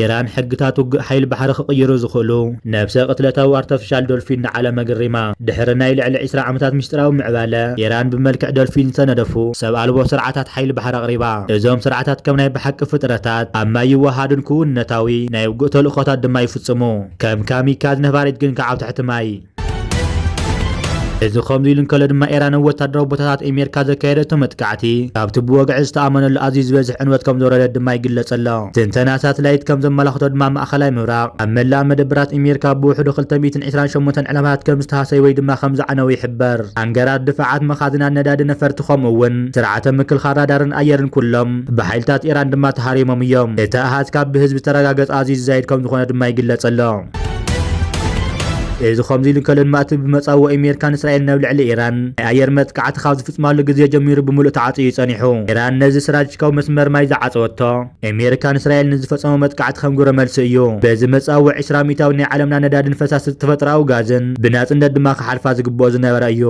ኢራን ሕግታት ውግእ ሓይሊ ባሕሪ ክቕይሩ ዝኽእሉ ነብሰ ቅትለታዊ ኣርተፊሻል ዶልፊን ንዓለም ኣግሪማ። ድሕሪ ናይ ልዕሊ ዕስራ ዓመታት ምስጢራዊ ምዕባለ፣ ኢራን ብመልክዕ ዶልፊን ዝተነደፉ ሰብ ኣልቦ ስርዓታት ሓይሊ ባሕሪ ኣቕሪባ። እዞም ስርዓታት ከም ናይ ብሓቂ ፍጥረታት ኣብ ማይ ይወሃዱን ክውንነታዊ ናይ ውግእ ተልእኾታት ድማ ይፍጽሙ። ከም ካሚካዝ ነፋሪት ግን ከኣ ኣብ ትሕቲ ማይ። እዚ ከምዚ ኢሉ እንከሎ ድማ፣ ኢራን ኣብ ወታደራዊ ቦታታት ኣሜሪካ ዘካየደቶ መጥቃዕቲ ካብቲ ብወግዒ ዝተኣመነሉ ኣዝዩ ዝበዝሕ ዕንወት ከም ዘውረደት ድማ ይግለጽ ኣሎ። ትንተና ሳትላይት ከም ዘመላኽቶ ድማ፣ ማእኸላይ ምብራቕ ኣብ መላእ መደብራት ኣሜሪካ ብውሕዱ ክልተ ሚእትን ዕስራን ሸሞንተን ዕላማታት ከም ዝተሃሰዩ ወይ ድማ ከም ዝዓነዉ ይሕበር። ሃንገራት ድፋዓት፣ መኻዝናት ነዳዲ ነፈርቲ፣ ከምኡ እውን ስርዓተ ምክልኻል ራዳርን ኣየርን ኩሎም ብሓይልታት ኢራን ድማ ተሃሪሞም እዮም። እቲ ኣሃዝ ካብ ብህዝቢ ዝተረጋገጸ ኣዝዩ ዝዛይድ ከም ዝኾነ ድማ ይግለጽ ኣሎ። እዚ ከምዚ ኢሉ እንከሎ ድማ፣ እቲ ብመጻብቦ ኣሜሪካን እስራኤልን ኣብ ልዕሊ ኢራን ናይ ኣየር መጥቃዕቲ ካብ ዝፍጽማሉ ግዜ ጀሚሩ ብምሉእ ተዓጽዩ እዩ ጸኒሑ። ኢራን ነዚ ስትራቴጂካዊ መስመር ማይ ዝዓጸወቶ፣ ኣሜሪካን እስራኤልን ንዝፈጸሞ መጥቃዕቲ ከም ግብረ መልሲ እዩ። በዚ መጻብቦ ዕስራ ሚእታዊ ናይ ዓለምና ነዳድን ፈሳሲ ተፈጥሮኣዊ ጋዝን ብናጽነት ድማ ክሓልፋ ዝግብኦ ዝነበረ እዩ።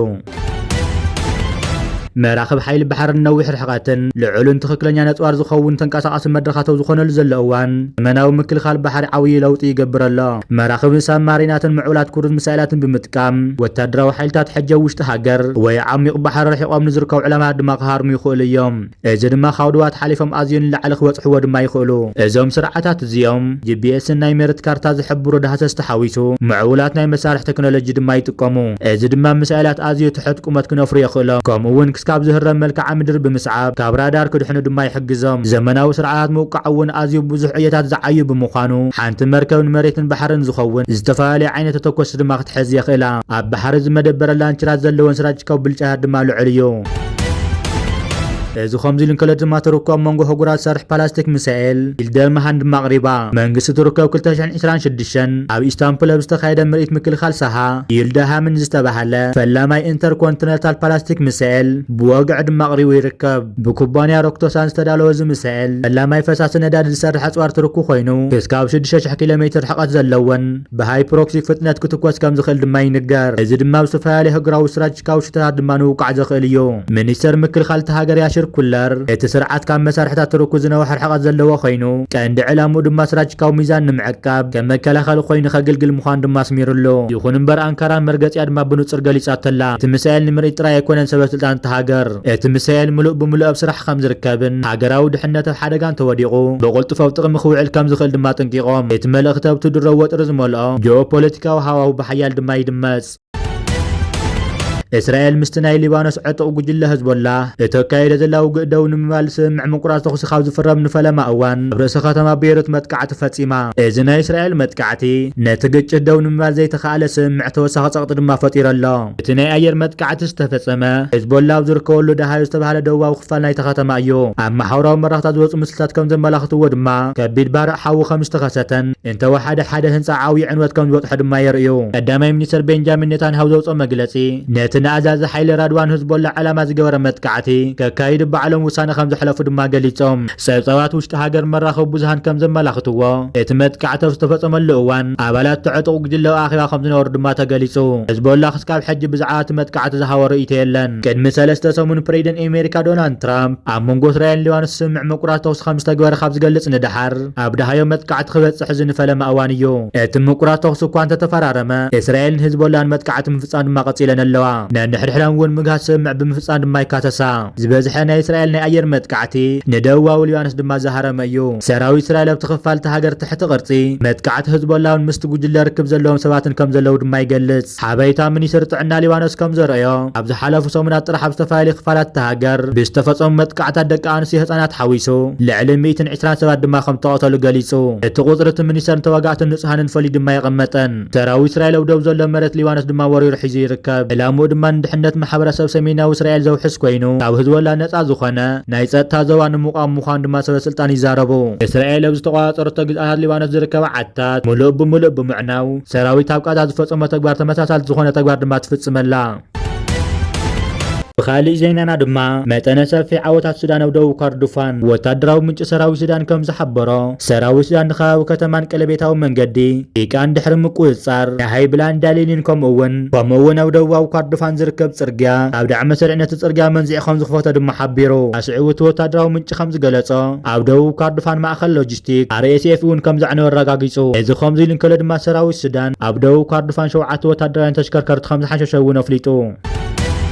መራኽብ ሓይሊ ባሕርን ነዊሕ ርሕቀትን ልዑልን ትኽክለኛ ነጽዋር ዝኸውን ተንቀሳቓሲ መድረኻት ኣብ ዝኾነሉ ዘሎ እዋን፣ ዘመናዊ ምክልኻል ባሕሪ ዓብዪ ለውጢ ይገብር ኣሎ። መራኽብን ሳብማሪናትን ምዕቡላት ክሩዝ ሚሳይላትን ብምጥቃም፣ ወታደራዊ ሓይልታት ሕጂ ኣብ ውሽጢ ሃገር ወይ ዓሚቕ ባሕሪ ርሒቖም ንዝርከቡ ዕላማታት ድማ ክሃርሙ ይኽእሉ እዮም። እዚ ድማ ካብ ድባት ሓሊፎም ኣዝዩ ንላዕሊ ክበጽሕዎ ድማ ይኽእሉ። እዞም ስርዓታት እዚኦም፣ ጂ ፒ ኤስን ናይ መሬት ካርታ ዝሕብሩ ዳህሰስቲ ሓዊሱ፣ ምዕቡላት ናይ መሳርሒ ቴክኖሎጂ ድማ ይጥቀሙ። እዚ ድማ ሚሳይላት ኣዝዩ ትሑት ቁመት ክነፍሩ የኽእሎም። ከምኡ እውን ክስካብ ዝህረም መልክዓ ምድሪ ብምስዓብ፣ ካብ ራዳር ክድሕኑ ድማ ይሕግዞም። ዘመናዊ ስርዓታት ምውቃዕ እውን ኣዝዩ ብዙሕ ዕዮታት ዝዓዩ ብምዃኑ፣ ሓንቲ መርከብ ንመሬትን ባሕርን ዝኸውን ዝተፈላለየ ዓይነት ተተኮስቲ ድማ ክትሕዝ የኽእላ። ኣብ ባሕሪ ዝመደበረ ላንቸራት ዘለወን ስትራቴጂካዊ ብልጫታት ድማ ልዑል እዩ። እዚ ከምዚ ኢሉ እንከሎ ድማ፣ ቱርኪ ኣብ መንጎ ኣህጉራት ዝሰርሕ ፓላስቲክ ሚሳኤል ሂልደርማሃን ድማ ኣቕሪባ። መንግስቲ ቱርኪ ኣብ ክልተ ሽሕን ዕስራን ሽዱሽተን ኣብ ኢስታንቡል ኣብ ዝተኻየደ ምርኢት ምክልኻል ሳሃ፣ ሂልደርማሃን ዝተባህለ ፈላማይ ኢንተርኮንቲነንታል ፓላስቲክ ሚሳኤል ብወግዒ ድማ ኣቕሪቡ ይርከብ። ብኩባንያ ሮክቶሳን ዝተዳለወ እዚ ሚሳኤል፣ ፈላማይ ፈሳሲ ነዳዲ ዝሰርሕ ኣጽዋር ቱርኪ ኮይኑ፣ ክስካብ ሽዱሽተ ሽሕ ኪሎ ሜትር ርሕቀት ዘለወን ብሃይፕሮክሲ ፍጥነት ክትኮስ ከም ዝኽእል ድማ ይንገር። እዚ ድማ ኣብ ዝተፈላለዩ ኣህጉራዊ ስትራቴጂካዊ ሽቶታት ድማ ንምውቃዕ ዘኽእል እዩ። ሚኒስተር ምክልኻል እታ ሃገር ያሽር ኩለር፣ እቲ ስርዓት ካብ መሳርሕታት ቱርኪ ዝነውሐ ርሕቀት ዘለዎ ኮይኑ፣ ቀንዲ ዕላምኡ ድማ ስትራቴጂካዊ ሚዛን ንምዕቃብ ከም መከላኸሊ ኮይኑ ከገልግል ምዃኑ ድማ ኣስሚሩሉ። ይኹን እምበር፣ ኣንካራ መርገጺኣ ድማ ብንጹር ገሊጻቶ ኣላ። እቲ ሚሳኤል ንምርኢት ጥራይ ኣይኮነን፣ ሰበ ስልጣን እታ ሃገር። እቲ ሚሳኤል ምሉእ ብምሉእ ኣብ ስራሕ ከም ዝርከብን ሃገራዊ ድሕነት ኣብ ሓደጋ እንተወዲቑ ብቕልጡፍ ኣብ ጥቕሚ ክውዕል ከም ዝኽእል ድማ ኣጠንቂቖም። እቲ መልእኽቲ ኣብቲ ድሮ ወጥሪ ዝመልኦ ጂኦፖለቲካዊ ሃዋሁ ብሓያል ድማ ይድመጽ። እስራኤል ምስቲ ናይ ሊባኖስ ዕጡቕ ጉጅለ ህዝቦላ እተካይዶ ዘላ ውግእ ደው ንምባል ስምምዕ ምቁራጽ ተኹሲ ካብ ዝፍረም ንፈለማ እዋን፣ ኣብ ርእሲ ከተማ ቤይሩት መጥቃዕቲ ፈጺማ። እዚ ናይ እስራኤል መጥቃዕቲ ነቲ ግጭት ደው ንምባል ዘይተኻእለ ስምምዕ ተወሳኺ ጸቕጢ ድማ ፈጢሩ ኣሎ። እቲ ናይ ኣየር መጥቃዕቲ ዝተፈጸመ፣ ሒዝቦላ ኣብ ዝርከበሉ ደሃዩ ዝተባህለ ደቡባዊ ክፋል ናይታ ከተማ እዩ። ኣብ ማሕበራዊ መራኽብታት ዝወጹ ምስልታት ከም ዘመላኽትዎ ድማ፣ ከቢድ ባርዕ ሓዊ ከም ዝተኸሰተን፣ እንተወሓደ ሓደ ህንጻ ዓብዪ ዕንወት ከም ዝበጽሖ ድማ የርእዩ። ቀዳማይ ሚኒስተር ቤንጃሚን ኔታንያሁ ዘውጽኦ መግለጺ፣ ነቲ ንኣዛዚ ሓይሊ ራድዋን ህዝቦላ ዕላማ ዝገበረ መጥቃዕቲ ከካይዱ ባዕሎም ውሳነ ከም ዘሕለፉ ድማ ገሊጾም። ጸብጻባት ውሽጢ ሃገር መራኸቢ ብዙሃን ከም ዘመላኽትዎ፣ እቲ መጥቃዕቲ ኣብ ዝተፈጸመሉ እዋን፣ ኣባላት እቲ ዕጡቕ ጉጅለ ኣብ ኣኼባ ከም ዝነበሩ ድማ ተገሊጹ። ህዝቦላ ክስካብ ሕጂ ብዛዕባ እቲ መጥቃዕቲ ዝሃቦ ርእይቶ የለን። ቅድሚ ሰለስተ ሰሙን ፕሬዚደንት ኣሜሪካ ዶናልድ ትራምፕ ኣብ መንጎ እስራኤልን ሊባኖስ ስምምዕ ምቁራጽ ተኹሲ ከም ዝተግበረ ካብ ዝገልጽ ንደሓር፣ ኣብ ደሃዮ መጥቃዕቲ ክበጽሕ እዚ ንፈለማ እዋን እዩ። እቲ ምቁራጽ ተኹሲ እኳ እንተተፈራረመ፣ እስራኤልን ህዝቦላን መጥቃዕቲ ምፍጻም ድማ ቀጺለን ኣለዋ። ነንሕድሕደን እውን ምግሃስ ስምምዕ ብምፍጻም ድማ ይካሰሳ። ዝበዝሐ ናይ እስራኤል ናይ ኣየር መጥቃዕቲ ንደቡባዊ ሊባኖስ ድማ ዝሃረመ እዩ። ሰራዊት እስራኤል ኣብቲ ክፋል እታ ሃገር ትሕቲ ቅርጺ መጥቃዕቲ ህዝቦላውን ምስቲ ጉጅለ ርክብ ዘለዎም ሰባትን ከም ዘለዉ ድማ ይገልጽ። ሓበሬታ ሚኒስትሪ ጥዕና ሊባኖስ ከም ዘርእዮ፣ ኣብ ዝሓለፉ ሰሙናት ጥራሕ ኣብ ዝተፈላለዩ ክፋላት እታ ሃገር ብዝተፈጸሙ መጥቃዕታት ደቂ ኣንስትዮ ህጻናት ሓዊሱ ልዕሊ ሚእትን ዕስራን ሰባት ድማ ከም ተቐተሉ ገሊጹ። እቲ ቁጽሪ እቲ ሚኒስተር ንተዋጋእትን ንጹሃንን ፈሊዩ ድማ የቐመጠን። ሰራዊት እስራኤል ኣብ ደቡብ ዘሎ መሬት ሊባኖስ ድማ ወሪሩ ሒዙ ይርከብ። ዕላምኡ ድማ ንድሕነት ማሕበረሰብ ሰሜናዊ እስራኤል ዘውሕስ ኮይኑ፣ ካብ ህዝቦላ ነጻ ዝኾነ ናይ ጸጥታ ዞባ ንምቋም ምዃኑ ድማ ሰበ ስልጣን ይዛረቡ። እስራኤል ኣብ ዝተቆጻጸረቶ ግዝኣታት ሊባኖስ ዝርከባ ዓድታት ምሉእ ብምሉእ ብምዕናው፣ ሰራዊት ኣብ ቃዛ ዝፈጸሞ ተግባር ተመሳሳሊ ዝኾነ ተግባር ድማ ትፍጽም ኣላ። ካልእ ዜናና ድማ፣ መጠነ ሰፊሕ ዓወታት ሱዳን ኣብ ደቡብ ኮርዶፋን። ወታደራዊ ምንጪ ሰራዊት ሱዳን ከም ዝሓበሮ፣ ሰራዊት ሱዳን ንከባቢ ከተማን ቀለቤታዊ መንገዲ ኢቃን ድሕሪ ምቁጽጻር፣ ንሃይብላን ዳሊኒን ከምኡ እውን፣ ከምኡ እውን ኣብ ደቡባዊ ኮርዶፋን ዝርከብ ጽርግያ፣ ኣብ ዳዕመ ሰሪዕ ነቲ ጽርግያ መንዚዑ ከም ዝኽፈቶ ድማ ሓቢሩ። ኣስዒቡ እቲ ወታደራዊ ምንጪ ከም ዝገለጾ፣ ኣብ ደቡብ ኮርዶፋን ማእከል ሎጂስቲክ፣ ኣር ኤስ ኤፍ እውን ከም ዘዕነወ ኣረጋጊጹ። እዚ ከምዚ ኢሉ እንከሎ ድማ፣ ሰራዊት ሱዳን ኣብ ደቡብ ኮርዶፋን ሸውዓተ ወታደራውያን ተሽከርከርቲ ከም ዝሓሸሸ እውን ኣፍሊጡ።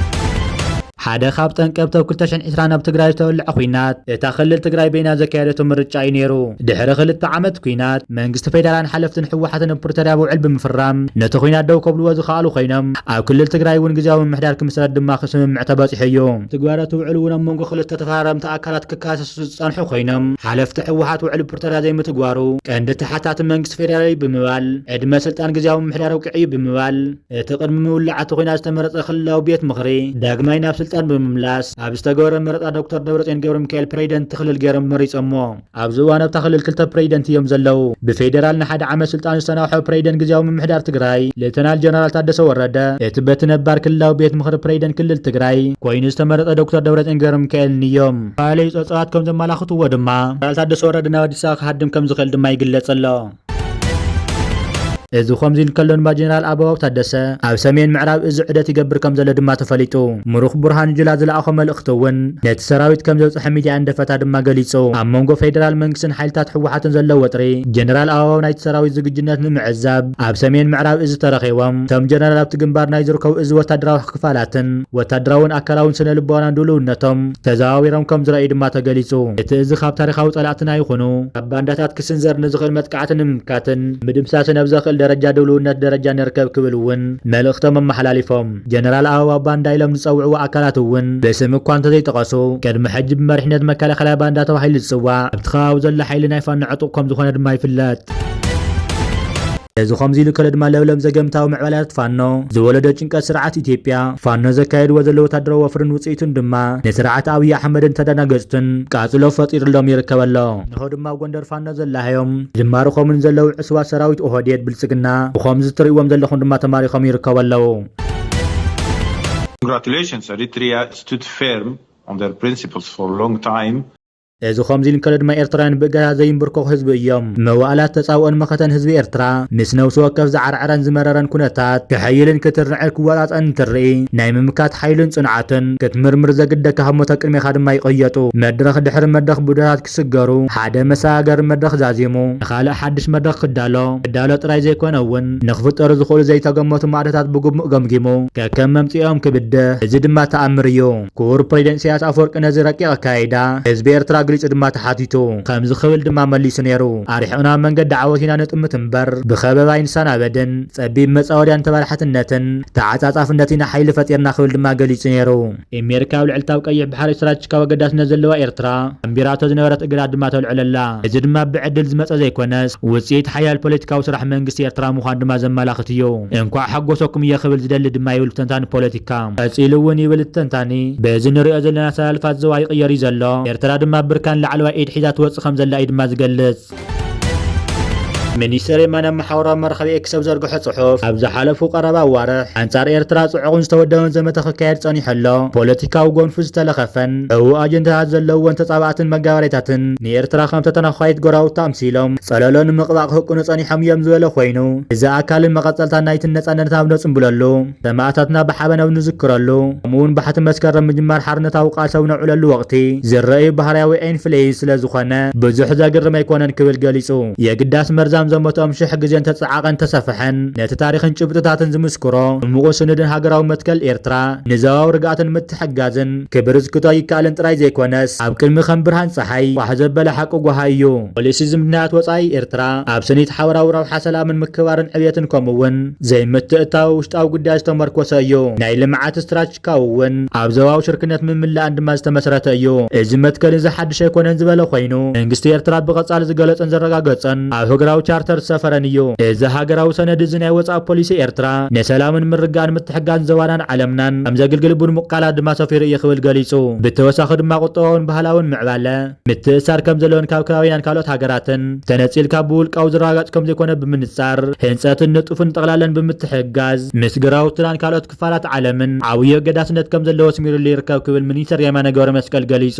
ሓደ ካብ ጠንቀብቲ ኣብ ክልተ ሽሕን ዕስራን ኣብ ትግራይ ዝተወልዐ ኲናት፣ እታ ክልል ትግራይ በይና ዘካየደቶ ምርጫ እዩ ነይሩ። ድሕሪ ክልተ ዓመት ኲናት፣ መንግስቲ ፌደራልን ሓለፍትን ህወሓትን ኣብ ፕሪቶርያ ውዕል ብምፍራም፣ ነቲ ኲናት ደው ከብልዎ ዝኸኣሉ ኮይኖም፣ ኣብ ክልል ትግራይ እውን ግዝያዊ ምምሕዳር ክምስረት ድማ ክስምምዕ ተበጺሑ እዩ። ትግባረ እቲ ውዕል እውን ኣብ መንጎ ክልተ ተፈራረምቲ ኣካላት ክካሰሱ ዝጸንሑ ኮይኖም፣ ሓለፍቲ ህወሓት ውዕል ፕሪቶርያ ዘይምትግባሩ ቀንዲ ተሓታቲ መንግስቲ ፌደራል እዩ ብምባል፣ ዕድመ ስልጣን ግዝያዊ ምምሕዳር ኣውቂዑ እዩ ብምባል፣ እቲ ቅድሚ ምውላዕ እቲ ኲናት ዝተመረጸ ክልላዊ ቤት ምኽሪ ዳግማይ ናብ ስልጣን ብምምላስ፣ ኣብ ዝተገበረ መረጻ ዶክተር ደብረጽዮን ገብረሚካኤል ፕሬዚደንት እቲ ክልል ገይሮም መሪጾሞ። ኣብዚ እዋን ኣብታ ክልል ክልተ ፕሬዚደንት እዮም ዘለዉ። ብፌደራል ንሓደ ዓመት ስልጣን ዝተናውሐ ፕሬዚደንት ግዝያዊ ምምሕዳር ትግራይ ሌተናል ጀነራል ታደሰ ወረደ፣ እቲ በቲ ነባር ክልላዊ ቤት ምኽሪ ፕሬዚደንት ክልል ትግራይ ኮይኑ ዝተመረጸ ዶክተር ደብረጽዮን ገብረሚካኤልን እዮም። ካልእ ጸብጻባት ከም ዘመላኽትዎ ድማ፣ ጀነራል ታደሰ ወረደ ናብ ኣዲስ ኣበባ ክሃድም ከም ዝኽእል ድማ ይግለጽ ኣሎ። እዚ ከምዚ ኢሉ ከሎ ድማ፣ ጀነራል ኣበባው ታደሰ ኣብ ሰሜን ምዕራብ እዚ ዑደት ይገብር ከም ዘሎ ድማ ተፈሊጡ። ምሩኽ ብርሃኑ ጁላ ዝለኣኾ መልእኽቲ እውን ነቲ ሰራዊት ከም ዘብጽሐ ሚድያ እንደፈታ ድማ ገሊጹ። ኣብ መንጎ ፌደራል መንግስትን ሓይልታት ህወሓትን ዘሎ ወጥሪ፣ ጀነራል ኣበባው ናይቲ ሰራዊት ዝግጁነት ንምዕዛብ ኣብ ሰሜን ምዕራብ እዚ ተረኺቦም። እቶም ጀነራል ኣብቲ ግንባር ናይ ዝርከቡ እዚ ወታደራዊ ክፋላትን ወታደራውን ኣካላውን ስነ ልቦናን ድልውነቶም ተዘዋዊሮም ከም ዝረኣዩ ድማ ተገሊጹ። እቲ እዚ ካብ ታሪኻዊ ጸላእትና ይኹኑ ካብ ባንዳታት ክስንዘር ንዝኽእል መጥቃዕቲ ንምምካትን ምድምሳስን ኣብ ዘኽእል ደረጃ ድልውነት ደረጃ ንርከብ ክብል እውን መልእኽቶም ኣመሓላሊፎም። ጀነራል ኣበባው ባንዳ ኢሎም ዝጸውዕዎ ኣካላት እውን ብስም እኳ እንተዘይጠቐሱ፣ ቅድሚ ሕጂ ብመሪሕነት መከላኸሊ ባንዳ ተባሂሉ ዝጽዋዕ ኣብቲ ከባቢ ዘሎ ሓይሊ ናይ ፋኖ ዕጡቕ ከም ዝኾነ ድማ ይፍለጥ። እዚ ከምዚ ኢሉ ከሎ ድማ፣ ለምለም ዘገምታዊ ምዕባለታት ፋኖ ዝወለዶ ጭንቀት ስርዓት ኢትዮጵያ፣ ፋኖ ዘካየድዎ ዘሎ ወታደራዊ ወፍርን ውጽኢቱን ድማ ንስርዓት ኣብይ ኣሕመድን ተደናገጽቱን ቃጽሎ ፈጢሩሎም ይርከብ ኣሎ። እንሆ ድማ ኣብ ጎንደር ፋኖ ዘላሃዮም ዝማርኾምን ዘለዉ ዕሱባት ሰራዊት ኦህዴድ ብልጽግና ብኸምዚ ትርእይዎም ዘለኹም ድማ ተማሪኾም ይርከቡ ኣለዉ። Congratulations, Eritrea stood firm on their principles for a long time. እዚ ከምዚ ኢሉ እንከሎ ድማ፣ ኤርትራውያን ብእገዳ ዘይንብርከኹ ህዝቢ እዮም። መዋእላት ተጻብኦን መኸተን ህዝቢ ኤርትራ፣ ምስ ነብሲ ወከፍ ዝዓርዐረን ዝመረረን ኩነታት፣ ክሕይልን ክትርዕን ክወጻጸን እንትርኢ፣ ናይ ምምካት ሓይሉን ጽንዓቱን ክትምርምር ዘግደካ ህሞታት ቅድሜኻ ድማ ይቕየጡ። መድረኽ ድሕሪ መድረኽ ብድሆታት ክስገሩ፣ ሓደ መሰጋገሪ መድረኽ ዛዚሙ፣ ንኻልእ ሓድሽ መድረኽ ክዳሎ፣ ክዳሎ ጥራይ ዘይኮነ እውን፣ ንኽፍጠሩ ዝኽእሉ ዘይተገመቱ ማዕዶታት ብግቡእ ገምጊሙ፣ ከከም መምጽኦም ክብድህ፣ እዚ ድማ ተኣምር እዩ። ክቡር ፕሬዚደንት ኢሳያስ ኣፈወርቂ ነዚ ረቂቕ ኣካያይዳ ህዝቢ ኤርትራ ኣግሊጹ ድማ ተሓቲቱ። ከምዚ ክብል ድማ መሊሱ ነይሩ። ኣርሒቕና መንገዲ ዓወት ኢና ንጥምት እምበር፣ ብኸበባ ኣይንሰናበድን፣ ጸቢብ መጻወድያን ተበላሕትነትን ተዓጻጻፍነት ኢና ሓይሊ ፈጢርና ክብል ድማ ገሊጹ ነይሩ። ኤሜሪካ ኣብ ልዕሊ እታ ኣብ ቀይሕ ባሕሪ ስትራቴጂካዊ ኣገዳስነት ዘለዋ ኤርትራ ኣንቢራቶ ዝነበረት እገዳ ድማ ተልዕለላ። እዚ ድማ ብዕድል ዝመጸ ዘይኮነስ፣ ውጽኢት ሓያል ፖለቲካዊ ስራሕ መንግስቲ ኤርትራ ምዃኑ ድማ ዘመላኽት እዩ። እንኳዕ ሓጎሰኩም እየ ክብል ዝደሊ ድማ ይብል ተንታኒ ፖለቲካ። ቀጺሉ እውን ይብል እቲ ተንታኒ፣ በዚ ንሪኦ ዘለና ኣሰላልፋ ዞባ ይቕየር እዩ ዘሎ። ኤርትራ ድማ ብርካን ላዕለዋይ ኢድ ሒዛ ትወጽእ ከም ዘላ እዩ ድማ ዝገልጽ። ሚኒስተር የማነ ኣብ ማሕበራዊ መራኸቢ ኤክስ ኣብ ዘርግሖ ጽሑፍ፣ ኣብ ዝሓለፉ ቀረባ ኣዋርሕ ኣንጻር ኤርትራ ጽዑቕን ዝተወደበን ዘመተ ክካየድ ጸኒሑ ኣሎ። ፖለቲካዊ ጎንፉ ዝተለኸፈን ዕዉት ኣጀንዳታት ዘለዎን ተጻባእትን መጋበሬታትን ንኤርትራ ከም ተተናዃይት ጎራውታ ኣምሲሎም ጸለሎ ንምቕባእ ክህቅኑ ጸኒሖም እዮም ዝበለ ኮይኑ፣ እዚ ኣካልን መቐጸልታን ናይቲ ነጻነት ኣብ ነጽንብለሉ፣ ሰማእታትና ብሓበን ኣብ ንዝክረሉ፣ ከምኡውን ባሕቲ መስከረም ምጅማር ሓርነታዊ ቃልሲ ኣብ ነውዕለሉ ወቕቲ ዝረኣዩ ባህርያዊ ኢንፍሌይ ስለ ዝኾነ ብዙሕ ዘግርም ኣይኮነን ክብል ገሊጹ። የግዳስ መርዛም ዘመቶም ሽሕ ግዜ እንተጸዓቐን ተሰፍሐን ነቲ ታሪኽን ጭብጥታትን ዝምስክሮ ዕሙቕ ስኑድን ሃገራዊ መትከል ኤርትራ ንዞባዊ ርግኣትን ምትሕግጋዝን ክብሪ ዝክቶ ኣይከኣልን ጥራይ ዘይኮነስ ኣብ ቅድሚ ከም ብርሃን ጸሓይ ቋሕ ዘበለ ሓቂ ጓሃ እዩ። ፖሊሲ ዝምድናታት ወጻኢ ኤርትራ ኣብ ስኒት ሓበራዊ ረብሓ ሰላምን ምክብባርን ዕብየትን ከምኡ እውን ዘይምትእትታው ውሽጣዊ ጉዳይ ዝተመርኮሰ እዩ። ናይ ልምዓት ስትራቴጂካዊ እውን ኣብ ዞባዊ ሽርክነት ምምላእን ድማ ዝተመስረተ እዩ። እዚ መትከል እዚ ሓድሽ ኣይኮነን ዝበለ ኮይኑ፣ መንግስቲ ኤርትራ ብቐጻሊ ዝገለጸን ዘረጋገጸን ኣብ ሃገራዊ ካርተር ዝሰፈረን እዩ። እዚ ሃገራዊ ሰነድ እዚ ናይ ወጻኢ ፖሊሲ ኤርትራ ንሰላምን ምርግጋእን ምትሕጋን ዞባናን ዓለምናን ከም ዘግልግል ብድሙቕ ቃላት ድማ ሰፊሩ እዩ ክብል ገሊጹ። ብተወሳኺ ድማ ቁጠባውን ባህላውን ምዕባለ ምትእሳር ከም ዘለዎን ካብ ከባቢናን ካልኦት ሃገራትን ተነጺልካ ብውልቃዊ ዝረጋገጽ ከም ዘይኮነ ብምንጻር ህንጸትን ንጡፍን ጠቕላለን ብምትሕግጋዝ ምስ ግራውትናን ካልኦት ክፋላት ዓለምን ዓብዪ ኣገዳስነት ከም ዘለዎ ኣስሚሩሉ ይርከብ ክብል ሚኒስተር የማነ ገብረመስቀል ገሊጹ።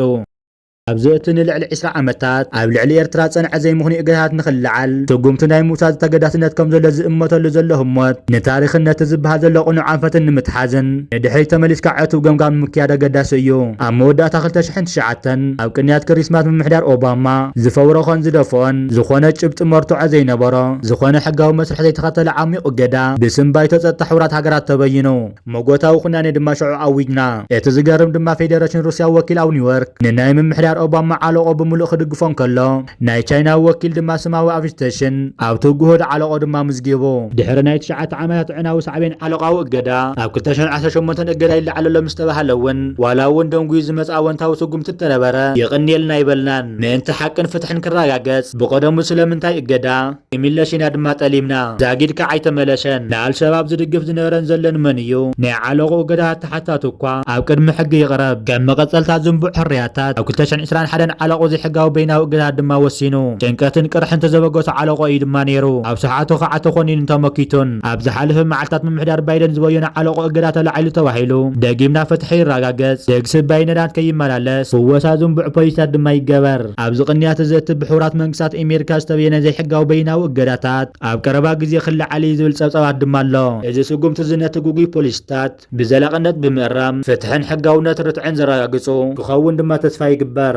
ኣብዚ እቲ ንልዕሊ ዕስራ ዓመታት ኣብ ልዕሊ ኤርትራ ጸንዐ ዘይምኽኑይ እገዳታት ንኽልዓል ስጉምቲ ናይ ምውሳድ ተገዳስነት ከም ዘሎ ዝእመተሉ ዘሎ ህሞት ንታሪኽን ነቲ ዝበሃል ዘሎ ቅኑዕ ኣንፈትን ንምትሓዝን ንድሕሪት ተመሊስካ ዕቱብ ገምጋም ንምክያድ ኣገዳሲ እዩ። ኣብ መወዳእታ ክልተ ሽሕን ትሽዓተን ኣብ ቅንያት ክሪስማስ ምምሕዳር ኦባማ ዝፈብረኾን ዝደፍኦን ዝኾነ ጭብጢ መርትዖ ዘይነበሮ ዝኾነ ሕጋዊ መስርሕ ዘይተኸተለ ዓሚቕ እገዳ ብስም ባይቶ ጸጥታ ሕቡራት ሃገራት ተበይኑ። መጎታዊ ኩናኔ ድማ ሽዑ ኣዊጅና። እቲ ዝገርም ድማ ፌደሬሽን ሩስያ ወኪል ኣብ ኒውዮርክ ንናይ ምምሕዳር ኦባማ ዓለቆ ብምሉእ ክድግፎ እንከሎ ናይ ቻይና ወኪል ድማ ስማዊ ኣቪስቴሽን ኣብቲ ግሁድ ዓለቆ ድማ ምዝጊቡ። ድሕሪ ናይ ትሽዓተ ዓመታት ዕናዊ ሳዕቤን ዓለቃዊ እገዳ ኣብ ክልተ ሽሕን ዓሰርተ ሸሞንተን እገዳ ይለዓል ኣሎ ምስ ተባሃለ እውን ዋላ እውን ደንጉዩ ዝመጽእ ኣወንታዊ ስጉምቲ እንተነበረ ይቕንየልና ኣይበልናን። ምእንቲ ሓቅን ፍትሕን ክረጋገጽ ብቐደሙ ስለምንታይ እገዳ ይምለሽ ኢና ድማ ጠሊምና። ዛጊድ ከዓ ኣይተመለሸን። ንኣልሸባብ ዝድግፍ ዝነበረን ዘለን መን እዩ? ናይ ዓለቆ እገዳታት ተሓታቱ እኳ ኣብ ቅድሚ ሕጊ ይቕረብ። ከም መቐጸልታ ዝንቡዕ ሕርያታት ኣብ ክልተ ሽሕን ዕስራን ሓደን ዓለቆ ዘይሕጋዊ በይናዊ እገዳታት ድማ ወሲኑ። ጭንቀትን ቅርሕን ተዘበገሶ ዓለቆ እዩ ድማ ነይሩ። ኣብ ሰዓቱ ከዓ ተኾኒኑን ተመኪቱን። ኣብ ዝሓለፈ መዓልታት ምምሕዳር ባይደን ዝበየኖ ዓለቆ እገዳ ተላዒሉ ተባሂሉ ደጊምና ፍትሒ ይረጋገጽ፣ ደግ ስባይ ነዳት ከይመላለስ፣ ፍወሳ ዝንቡዕ ፖሊሲታት ድማ ይገበር። ኣብዚ ቅንያት እዚ እቲ ብሕቡራት መንግስታት ኣሜሪካ ዝተበየነ ዘይሕጋዊ በይናዊ እገዳታት ኣብ ቀረባ ግዜ ክለዓል እዩ ዝብል ጸብጻባት ድማ ኣሎ። እዚ ስጉምቲ እዚ ነቲ ግጉይ ፖሊሲታት ብዘላቕነት ብምእራም ፍትሕን ሕጋውነት ርትዕን ዘረጋግጹ ክኸውን ድማ ተስፋ ይግበር።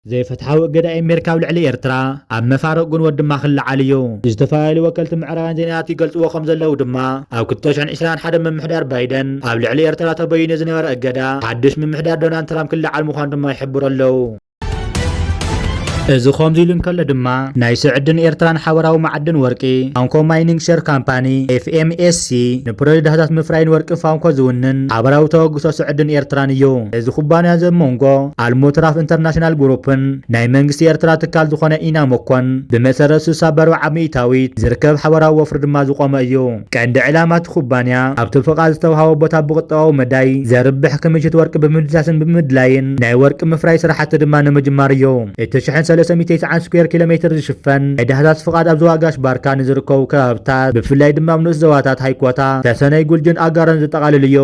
ዘይፍትሓዊ እገዳ ኣሜሪካ ኣብ ልዕሊ ኤርትራ ኣብ መፋርቕ ግንቦት ድማ ክለዓል እዩ። ዝተፈላለዩ ወከልቲ ምዕራባውያን ዜናታት ይገልጽዎ ከም ዘለዉ ድማ ኣብ ክልተ ሽሕን ዕስራን ሓደን ምምሕዳር ባይደን ኣብ ልዕሊ ኤርትራ ተበይኑ ዝነበረ እገዳ ሓድሽ ምምሕዳር ዶናልድ ትራምፕ ክለዓል ምዃኑ ድማ ይሕብሩ ኣለዉ። እዚ ከምዚ ኢሉ እንከሎ ድማ ናይ ስዕድን ኤርትራን ሓበራዊ መዓድን ወርቂ ፋንኮ ማይኒንግ ሸር ካምፓኒ ኤፍ ኤም ኤስ ሲ ንፕሮጀክት ዳህሳስ ምፍራይን ወርቂ ፋንኮ ዝውንን ሓበራዊ ተበግሶ ስዕድን ኤርትራን እዩ። እዚ ኩባንያ እዚ ኣብ መንጎ ኣልሞትራፍ ኢንተርናሽናል ግሩፕን ናይ መንግስቲ ኤርትራ ትካል ዝኾነ ኢናሞኮን ብመሰረት ስሳ ኣርባዓ ሚእታዊት ዝርከብ ሓበራዊ ወፍሪ ድማ ዝቆመ እዩ። ቀንዲ ዕላማ እቲ ኩባንያ ኣብቲ ፍቓድ ዝተውሃቦ ቦታ ብቁጠባዊ መዳይ ዘርብሕ ክምችት ወርቂ ብምድሳስን ብምድላይን ናይ ወርቂ ምፍራይ ስራሕቲ ድማ ንምጅማር እዩ። እቲ ሽሕን ሰለስተ ሚእቲ ተስዓን ስኩዌር ኪሎ ሜትር ዝሽፈን ናይ ዳህሳስ ፍቓድ ኣብ ዞባ ጋሽ ባርካ ንዝርከቡ ከባብታት ብፍላይ ድማ ኣብ ንኡስ ዞባታት ሃይኮታ፣ ተሰነይ፣ ጉልጅን ኣጋሮን ዝጠቓልል እዩ።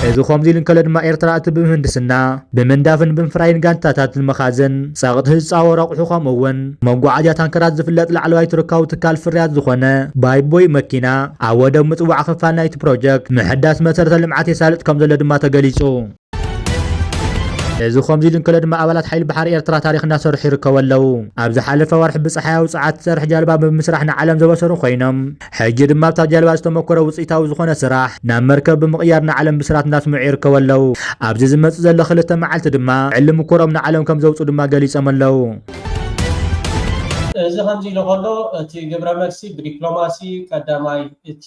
እዚ ከምዚ ኢሉ እንከሎ ድማ ኤርትራ እቲ ብምህንድስና ብምንዳፍን ብምፍራይን ጋንታታትን መኻዝን፣ ጸቕጢ ዝጻወር ኣቑሑ ከምኡ እውን መጓዓዝያ ታንከራት ዝፍለጥ ላዕለዋይ ቱርካዊ ትካል ፍርያት ዝኾነ ባይቦይ መኪና ኣብ ወደብ ምጽዋዕ ክፋል ናይቲ ፕሮጀክት ምሕዳስ መሰረተ ልምዓት የሳልጥ ከም ዘሎ ድማ ተገሊጹ። እዚ ከምዚ ኢሉ እንከሎ ድማ ኣባላት ሓይሊ ባሕሪ ኤርትራ ታሪኽ እናሰርሑ ይርከቡ ኣለዉ። ኣብ ዝሓለፈ ወርሒ ብጸሓያዊ ጸዓት ትሰርሕ ጃልባ ብምስራሕ ንዓለም ዘበሰሩ ኮይኖም ሕጂ ድማ ኣብታ ጃልባ ዝተመኮረ ውጽኢታዊ ዝኾነ ስራሕ ናብ መርከብ ብምቕያር ንዓለም ብስራት እናስምዑ ይርከቡ ኣለዉ። ኣብዚ ዝመጽእ ዘሎ ክልተ መዓልቲ ድማ ዕሊ ምኮሮም ንዓለም ከም ዘውጽኡ ድማ ገሊጾም ኣለዉ። እዚ ከምዚ ኢሉ ከሎ እቲ ግብረ መልሲ ብዲፕሎማሲ ቀዳማይ እቲ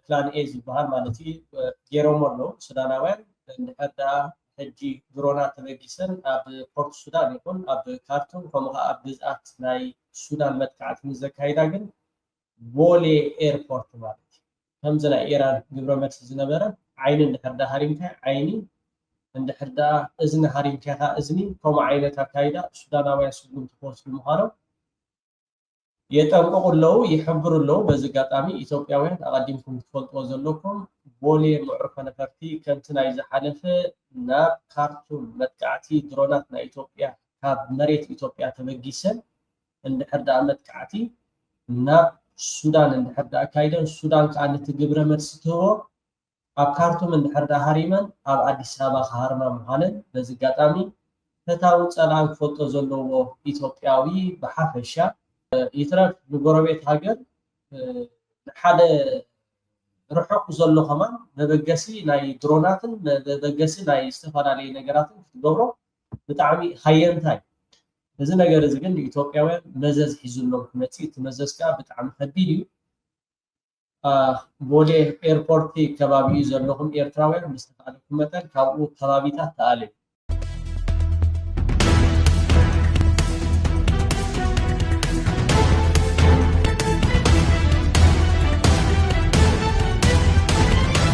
ፕላን ኤ ዝበሃል ማለት እዩ ገይሮሞ ኣለዉ ሱዳናውያን። እንድሕር ደኣ ሕጂ ድሮናት ተበጊሰን ኣብ ፖርት ሱዳን ይኹን ኣብ ካርቱም ከምኡ ከዓ ኣብ ግዝኣት ናይ ሱዳን መጥቃዕቲ ምስ ዘካይዳ ግን ቦሌ ኤርፖርት ማለት እዩ። ከምዚ ናይ ኢራን ግብረ መልሲ ዝነበረ ዓይኒ እንድሕር ደኣ ሃሪምካዮ ዓይኒ፣ እንድሕር ደኣ እዝኒ ሃሪምካዮ ከዓ እዝኒ፣ ከምኡ ዓይነት ኣካይዳ ሱዳናውያን ስጉምቲ ክወስዱ ምዃኖም የጠንቅቑ ኣለዉ፣ ይሕብሩ ኣለዉ። በዚ ኣጋጣሚ ኢትዮጵያውያን ኣቐዲምኩም ክትፈልጥዎ ዘለኩም ቦሌ መዕርፎ ነፈርቲ ከምቲ ናይ ዝሓለፈ ናብ ካርቱም መጥቃዕቲ ድሮናት ናይ ኢትዮጵያ ካብ መሬት ኢትዮጵያ ተበጊሰን እንድሕር ደኣ መጥቃዕቲ ናብ ሱዳን እንድሕር ደኣ ኣካይደን ሱዳን ከዓ ነቲ ግብረ መልሲ ትህቦ ኣብ ካርቱም እንድሕር ደኣ ሃሪመን ኣብ ኣዲስ ኣበባ ክሃርማ ምዃነን በዚ ኣጋጣሚ ፈታዊ ጸላኢ ክፈልጦ ዘለዎ ኢትዮጵያዊ ብሓፈሻ ይትረፍ ንጎረቤት ሃገር ንሓደ ርሑቕ ዘሎ ከማን መበገሲ ናይ ድሮናትን መበገሲ ናይ ዝተፈላለዩ ነገራትን ክትገብሮ ብጣዕሚ ሃየንታ እዩ። እዚ ነገር እዚ ግን ንኢትዮጵያውያን መዘዝ ሒዙሎም ክመፅእ እቲ መዘዝ ከዓ ብጣዕሚ ከቢድ እዩ። ቦሌ ኤርፖርት ከባቢኡ ዘለኹም ኤርትራውያን ብዝተኻእለኩም መጠን ካብኡ ከባቢታት ተኣለዩ።